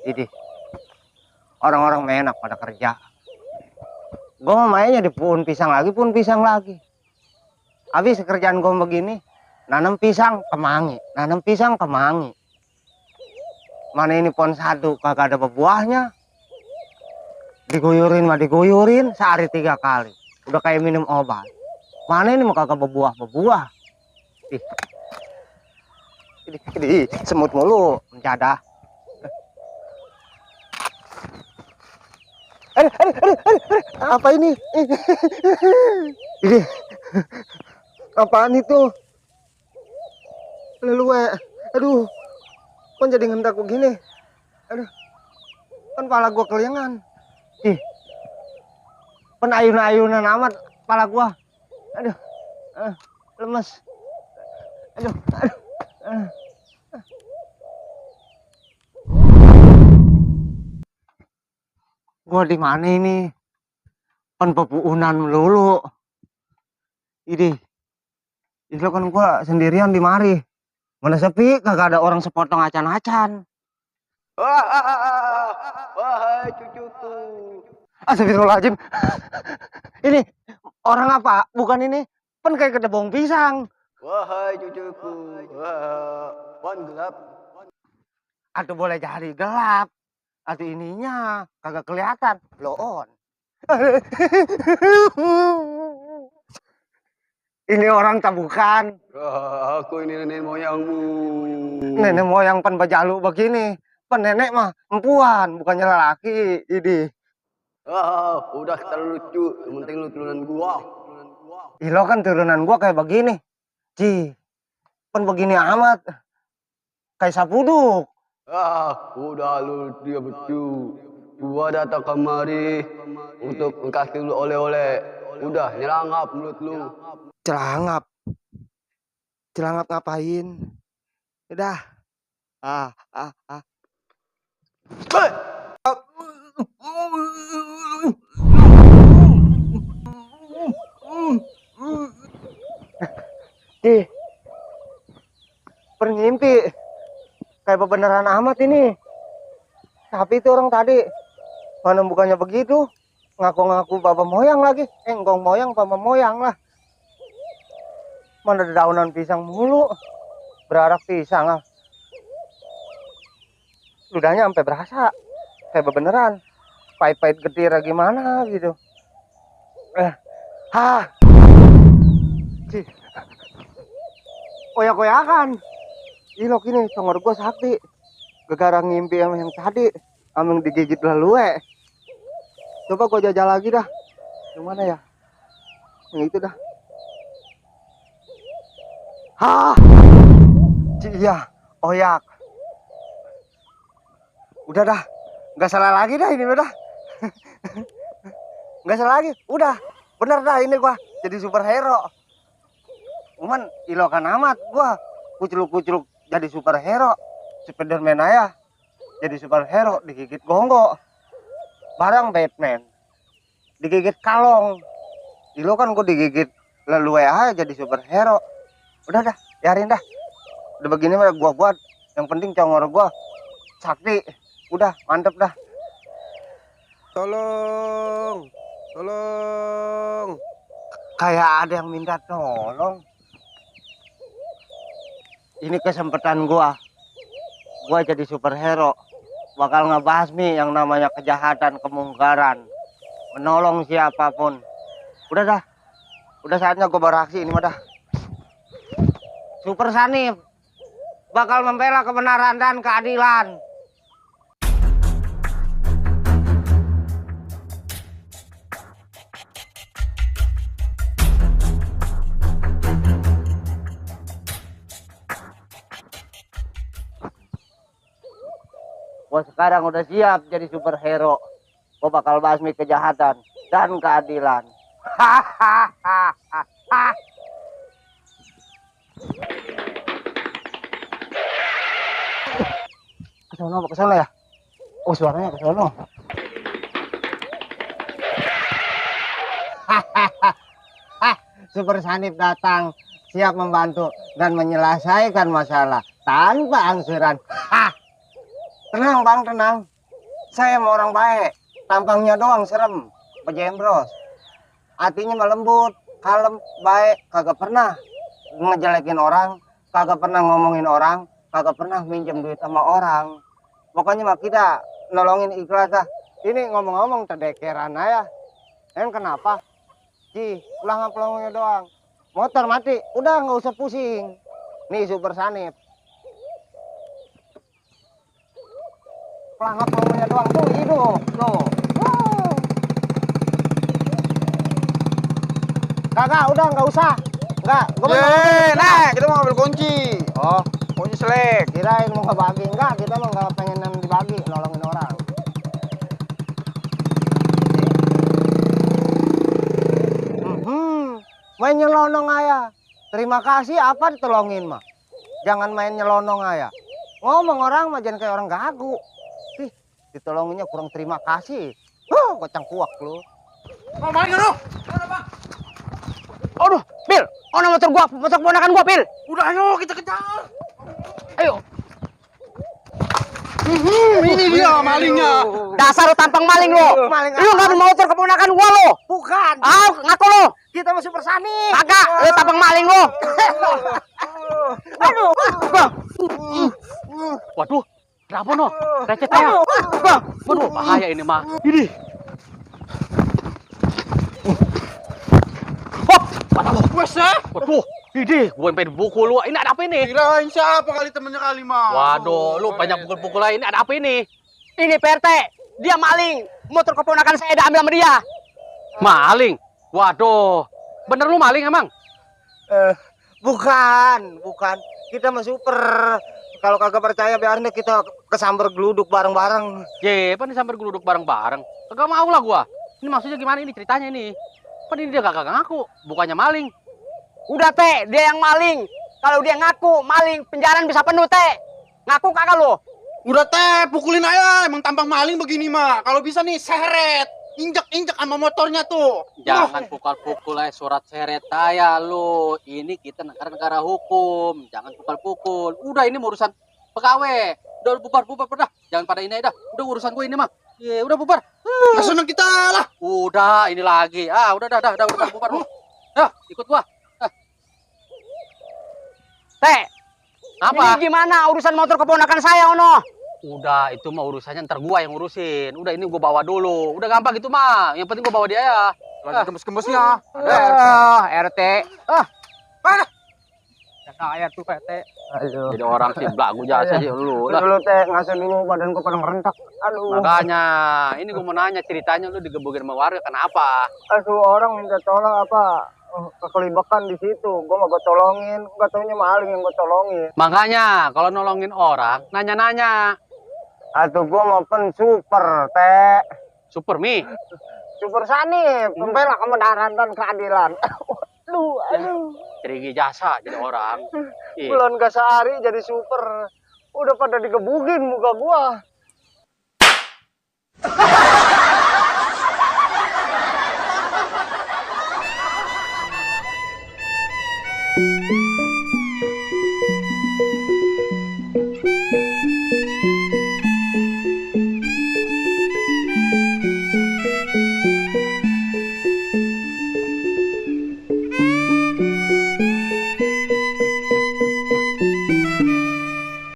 Ini orang-orang enak pada kerja. Gue mainnya di pohon pisang lagi. Habis kerjaan gue begini, nanam pisang kemangi. Mana ini pohon satu kagak ada buahnya. Diguyurin sehari 3 kali. Udah kayak minum obat. Mana ini mau kagak berbuah. Ini semut mulu menjadah. Apa ini? Ini apaan itu? Lelue. Aduh, kok jadi ngendak begini? Aduh, kan pala gua keliangan. Penayun-ayunan amat pala gua. Aduh, lemes. Aduh. Gua di mana ini? Kan pepuunan melulu. Ini kan gua sendirian di mari. Mana sepi, kagak ada orang sepotong acan-acan. Wahai cucuku. Astagfirullahaladzim. Ini orang apa? Bukan ini. Pen kayak kedebong pisang. Wahai cucuku. Wan gelap. Atau boleh jadi gelap. Atau ininya kagak kelihatan. Blow on. Ini orang tak bukan. Aku ini nenek moyangmu. Nenek moyang pen bajalu begini. Pen nenek mah empuan, bukannya lelaki. Ini. Udah terlalu lucu. Yang penting lu turunan gua. Lo kan turunan gua kayak begini. Pen begini amat. Kayak sapuduk. Udah lu dia betul. Gua datang kemari untuk kasih lu oleh-oleh. Udah nyelangap mulut lu. Celangap ngapain? Udah. Perngimpi. Kayak beneran amat ini. Tapi itu orang tadi mana bukannya begitu, ngaku-ngaku baba moyang lagi. Enggong moyang baba moyang lah. Mana dedaunan pisang mulu, berarak pisang ah. Ludahnya sampai berasa kayak beneran. Pahit-pahit getir gimana gitu. Koyak-koyakan. Ilok ini congor gua sakti. Gegara ngimpi sama yang tadi, sama yang digigit lalu. Coba gua jajal lagi dah. Yang mana ya? Yang itu dah. Iya, oyak. Udah dah, nggak salah lagi dah ini udah. Nggak salah lagi, udah. Bener dah ini gua jadi superhero. Cuman ilokan amat gua, kucluk-kucluk jadi superhero. Spiderman aja jadi superhero, digigit gonggo. Barang Batman digigit kalong. Ilo kan gua digigit leluwe aja jadi superhero. Udah dah, biarin dah. Udah begini mah gua buat. Yang penting congor gua sakti. Udah, mantep dah. Tolong. Kayak ada yang minta tolong. Ini kesempatan gua jadi superhero. Bakal ngebasmi yang namanya kejahatan, kemungkaran. Menolong siapapun. Udah dah. Udah saatnya gua beraksi ini mah dah. Super Sanif bakal membela kebenaran dan keadilan. Gua sekarang udah siap jadi superhero. Gua bakal basmi kejahatan dan keadilan. Hahaha. Ke sono ya? Oh, suaranya ke sono. Super Sanif datang, siap membantu dan menyelesaikan masalah tanpa angsuran. Tenang bang, tenang. Saya mau orang baik. Tampangnya doang serem, pejembros. Hatinya mah lembut, kalem, baik. Kagak pernah ngejelekin orang, kagak pernah ngomongin orang, kagak pernah minjem duit sama orang. Pokoknya mah kita nolongin ikhlas ah. Ini ngomong-ngomong terdekeran aja. Kenapa? Pulang-pulangnya doang. Motor mati, udah nggak usah pusing. Nih super sanip. Pulang-pulangnya doang tuh hidup tuh. Wow. Kagak, udah nggak usah. Enggak, Nah, kita mau ambil kunci. Oh, Kunci selek. kirain mau ngebagi. Enggak, kita mah nggak pengen dibagi, nolongin orang. Main nyelonong aja. Terima kasih apa ditolongin mah. Jangan main nyelonong aja. Ngomong orang mah jangan kayak orang gagu. Ih, ditolonginnya kurang terima kasih. Kocang kuak lu. Maling lu. Aduh, Pil, motor keponakan gua, Pil. Udah ayo kita kejar. Ayo. Ini dia malingnya. Dasar lu tampang maling lu. Maling Lu ngambil motor keponakan gua lu. Bukan. Ngaku lu. Kita masih bersani. Kagak, lu tampang maling lu. Aduh. Waduh, kenapa no? Recet ya. Waduh, bahaya ini mah. Ini. Hop, Wes ya. waduh, ini gua pengen pukul lu. Ini ada apa ini? Kirain siapa kali temennya kali mah. Waduh, lu banyak pukul-pukul lain. Ini ada apa ini? Ini PRT, dia maling. Motor keponakan saya diambil sama dia. Maling? Waduh, bener lu maling emang? Bukan. Kita mah super. Kalau kagak percaya biarin deh kita kesambar geluduk bareng-bareng. Ye, apa nih sampai geluduk bareng-bareng? Kagak mau lah gua. Ini maksudnya gimana ini ceritanya ini? Apa ini dia kagak ngaku? Bukannya maling. Udah teh, dia yang maling. Kalau dia ngaku maling, penjara bisa penuh teh. Ngaku kagak lo? Udah teh, pukulin aja. Emang tampang maling begini mah. Kalau bisa nih seret. Injek sama motornya tuh. Jangan pukul-pukul surat seret saya lo. Ini kita negara hukum. Jangan pukul-pukul. Udah ini urusan pegawai. Udah bubar dah. Jangan pada ini dah. Udah urusan gue ini mah. Ya udah bubar. Nah, seneng kita lah. Udah ini lagi. Udah bubar. Ikut gua. Teh. Apa? Ini gimana urusan motor keponakan saya ono? Udah, itu mah urusannya ntar gua yang ngurusin. Udah ini gua bawa dulu. Udah gampang gitu mah. Yang penting gua bawa dia ya. Lagi gemes-gemesnya. RT. Mana? Saya tuh PT. Aduh. Jadi orang sih belagu jasa sih lu. Dulu teh ngasih dulu badanku pada ngerentak. Aduh. Makanya, ini gua mau nanya ceritanya lu digebukin sama warga kenapa? Aduh orang minta tolong apa? Kekelibakan di situ. Gua mau gue tolongin. Gak taunya maling yang gue tolongin. Makanya, kalau nolongin orang, nanya-nanya. Aduh gua mau pen super teh. Super Mi. Super Sanip. Pembela kebenaran dan keadilan. Aduh. Cerigi jasa jadi orang. Bulan gak sehari jadi super. Udah pada digebukin muka gua.